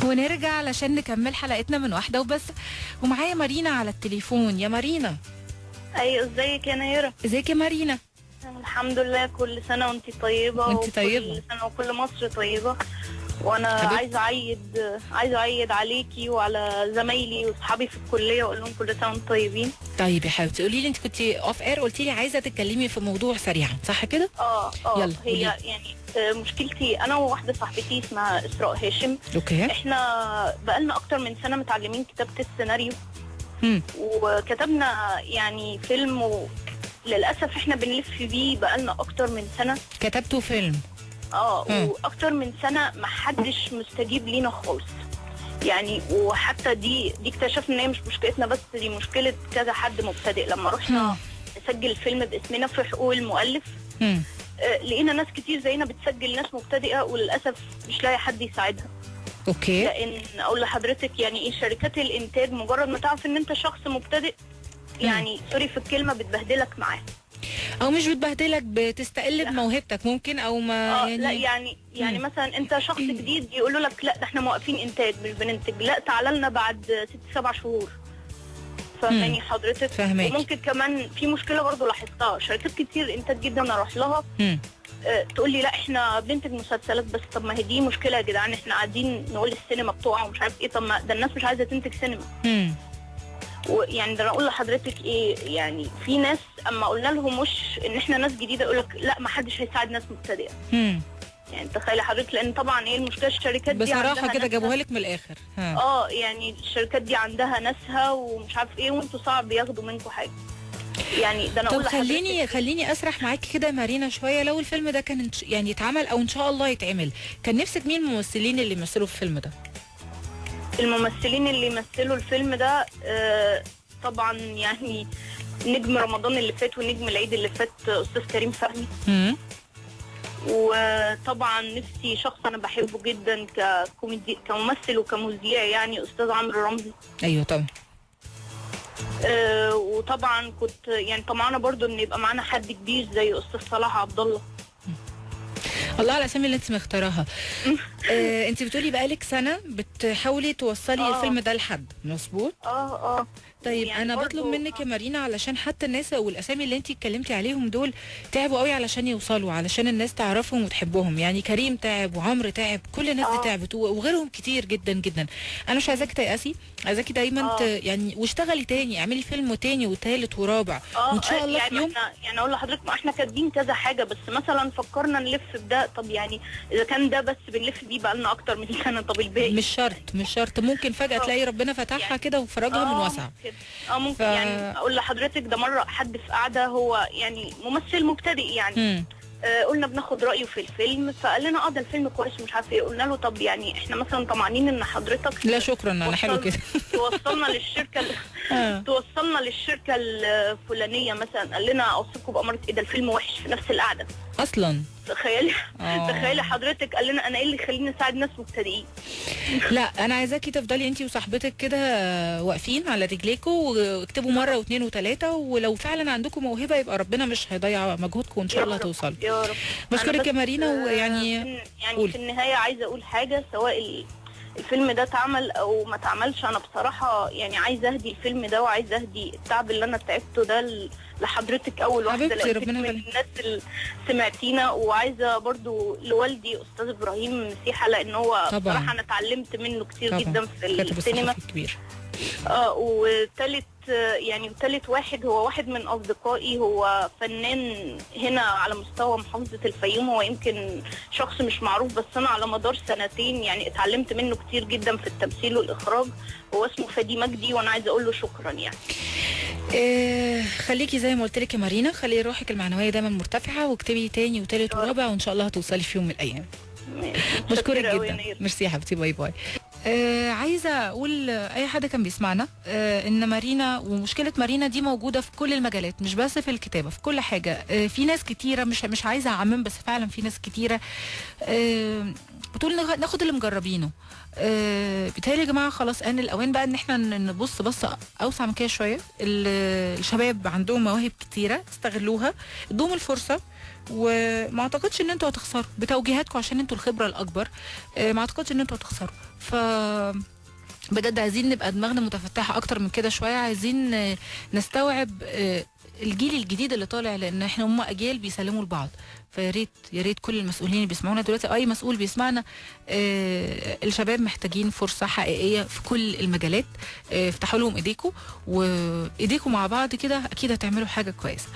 ونرجع علشان نكمل حلقتنا من واحدة وبس. ومعايا مارينا على التليفون. يا مارينا. ايوه، ازيك يا نيرة؟ ازيك يا مارينا؟ الحمد لله، كل سنة وانتي طيبة. وانتي طيبة. كل سنة وكل مصر طيبة. وانا عايزة اعيد عليكي وعلى زمايلي واصحابي في الكلية واقول لهم كل سنة وانتم طيبين. طيب يا حبيبتي، قولي لي، انت كنتي off air قلتي لي عايزة تتكلمي في موضوع سريعا، صح كده؟ اه يلا. هي يعني مشكلتي انا وواحدة صاحبتي اسمها اسراء هاشم. okay. احنا بقالنا اكتر من سنة متعلمين كتابة السيناريو. وكتبنا يعني فيلم، وللاسف احنا بنلف بيه بقالنا اكتر من سنة. كتبتوا فيلم؟ واكتر من سنة ما حدش مستجيب لينا خالص يعني. وحتى دي اكتشفنا ان هي مش مشكلتنا بس، دي مشكلة كذا حد مبتدئ. لما رحنا نسجل فيلم باسمنا في حقوق المؤلف، لقينا ناس كتير زينا بتسجل ناس مبتدئة، وللاسف مش لاقي حد يساعدها. okay. لان اقول لحضرتك يعني ايه، شركات الانتاج مجرد ما تعرف ان انت شخص مبتدئ، يعني sorry في الكلمة، بتبهدلك معاه. او مش بتبهدلك، بتستقل بموهبتك ممكن، او ما يعني لا يعني مثلا انت شخص جديد يقولوا لك لا ده احنا موقفين انتاج مش بننتج، لا تعالى لنا بعد 6 7 شهور. فاهماني حضرتك؟ فاهمك. وممكن كمان في مشكلة برضو لاحظتها، شركات كتير انتاج جدا اروح لها تقول لي لا احنا بننتج مسلسلات بس. طب ما هي دي مشكلة يا جدعان، احنا قاعدين نقول السينما بتقع ومش عارف ايه، طب ما ده الناس مش عايزه تنتج سينما. ويعني ده انا اقول لحضرتك ايه، يعني في ناس اما قلنا لهم مش ان احنا ناس جديدة يقول لك لا ما حدش هيساعد ناس مبتدئة. يعني تخيلي حضرتك، لان طبعا ايه المشكلة، الشركات دي بصراحة كده جابوها لك من الاخر. يعني الشركات دي عندها ناسها ومش عارف ايه، وانتوا صعب ياخدوا منكم حاجة. يعني ده انا اقول لحضرتك. طب خليني اسرح معاكي كده يا مارينا شوية. لو الفيلم ده كان يعني اتعمل او ان شاء الله يتعمل، كان نفسك مين الممثلين اللي يمثلوا في الفيلم ده؟ الممثلين اللي يمثلوا الفيلم ده طبعا يعني نجم رمضان اللي فات ونجم العيد اللي فات استاذ كريم فهمي. وطبعا نفسي شخص انا بحبه جدا ككوميدي، كممثل وكمذيع، يعني استاذ عمرو رمزي. ايوه طبعا. وطبعا كنت يعني طمعانه برضو ان يبقى معانا حد كبير زي استاذ صلاح عبد الله. الله على الاسامي اللي انت مختارها. انت بتقولي بقالك سنة بتحاولي توصلي الفيلم ده لحد، مظبوط؟ طيب يعني انا بطلب منك يا مارينا، علشان حتى الناس والاسامي اللي انت اتكلمتي عليهم دول تعبوا قوي علشان يوصلوا، علشان الناس تعرفهم وتحبهم. يعني كريم تعب وعمرو تعب، كل الناس دي تعبت وغيرهم كتير جدا جدا. انا مش عايزاكي تيأسي، عايزاكي دايما يعني واشتغلي تاني، اعملي فيلم تاني وتالت ورابع، وان شاء الله يعني في يوم. يعني اقول لحضرتك ما احنا كاتبين كذا حاجة، بس مثلا فكرنا نلف بده. طب يعني اذا كان ده بس بنلف بيه بقى لنا اكتر من سنة، طب الباقي مش شرط، ممكن فجأة تلاقي ربنا فتحها يعني كده وفرجها من واسع. ممكن. يعني اقول لحضرتك ده مرة حد في قعدة، هو يعني ممثل مبتدئ يعني، قلنا بناخد رايه في الفيلم، فقال لنا ده الفيلم كويس ومش عارف ايه. قلنا له طب يعني احنا مثلا طمعانين ان حضرتك، لا شكرا انا حلو كده، توصلنا للشركة توصلنا للشركة الفلانية مثلا. قال لنا اوصيكم بامارة ايه، ده الفيلم وحش في نفس القعدة اصلا. تخيلي تخيلي حضرتك، قال لنا انا ايه اللي يخليني اساعد ناس مبتدئين؟ لا انا عايزاكي تفضلي انت وصاحبتك كده واقفين على رجليكم، واكتبوا مرة واثنين وثلاثة، ولو فعلا عندكم موهبة يبقى ربنا مش هيضيع مجهودكم وان شاء الله هتوصلوا. يا رب. بشكرك يا مارينا. ويعني يعني في النهاية عايزه اقول حاجة، سواء الفيلم ده اتعمل او ما اتعملش، انا بصراحة يعني عايزه اهدي الفيلم ده وعايزه اهدي التعب اللي انا تعبته ده لحضرتك اول واحدة، حبيبتي ربنا من الناس اللي سمعتينا. وعايزه برضو لوالدي استاذ ابراهيم مسيحه، لان هو بصراحة انا اتعلمت منه كتير طبعا جدا في السينما. كبير. وثالث يعني ثالث واحد هو واحد من اصدقائي، هو فنان هنا على مستوى محافظة الفيوم، هو يمكن شخص مش معروف بس انا على مدار سنتين يعني اتعلمت منه كتير جدا في التمثيل والاخراج، هو اسمه فادي مجدي، وانا عايزه اقول له شكرا يعني. خليكي زي ما قلت لك يا مارينا، خلي روحك المعنوية دايما مرتفعة، واكتبي تاني وتالت ورابع، وان شاء الله هتوصلي في يوم من الايام. بشكرك جدا، ميرسي يا حبيبتي، bye bye. عايزه اقول اي حد كان بيسمعنا ان مارينا ومشكلة مارينا دي موجودة في كل المجالات، مش بس في الكتابة، في كل حاجة. في ناس كتيرة، مش عايزه اعمم، بس فعلا في ناس كتيرة بتقول ناخد اللي مجربينه. بيتهيألي يا جماعة خلاص ان الاوان بقى ان احنا نبص بصة اوسع من كده شوية. الشباب عندهم مواهب كتيرة، استغلوها، ادوهم الفرصة، وما اعتقدش ان انتوا هتخسروا بتوجيهاتكم عشان انتوا الخبرة الاكبر. ما اعتقدش ان انتوا هتخسروا. ف بجد عايزين نبقى دماغنا متفتحه اكتر من كده شوية، عايزين نستوعب الجيل الجديد اللي طالع، لان احنا هم اجيال بيسلموا لبعض. فيا ريت يا ريت كل المسؤولين اللي بيسمعونا دلوقتي، اي مسؤول بيسمعنا، الشباب محتاجين فرصة حقيقية في كل المجالات. افتحوا لهم ايديكم، وايديكم مع بعض كده اكيد هتعملوا حاجة كويسة.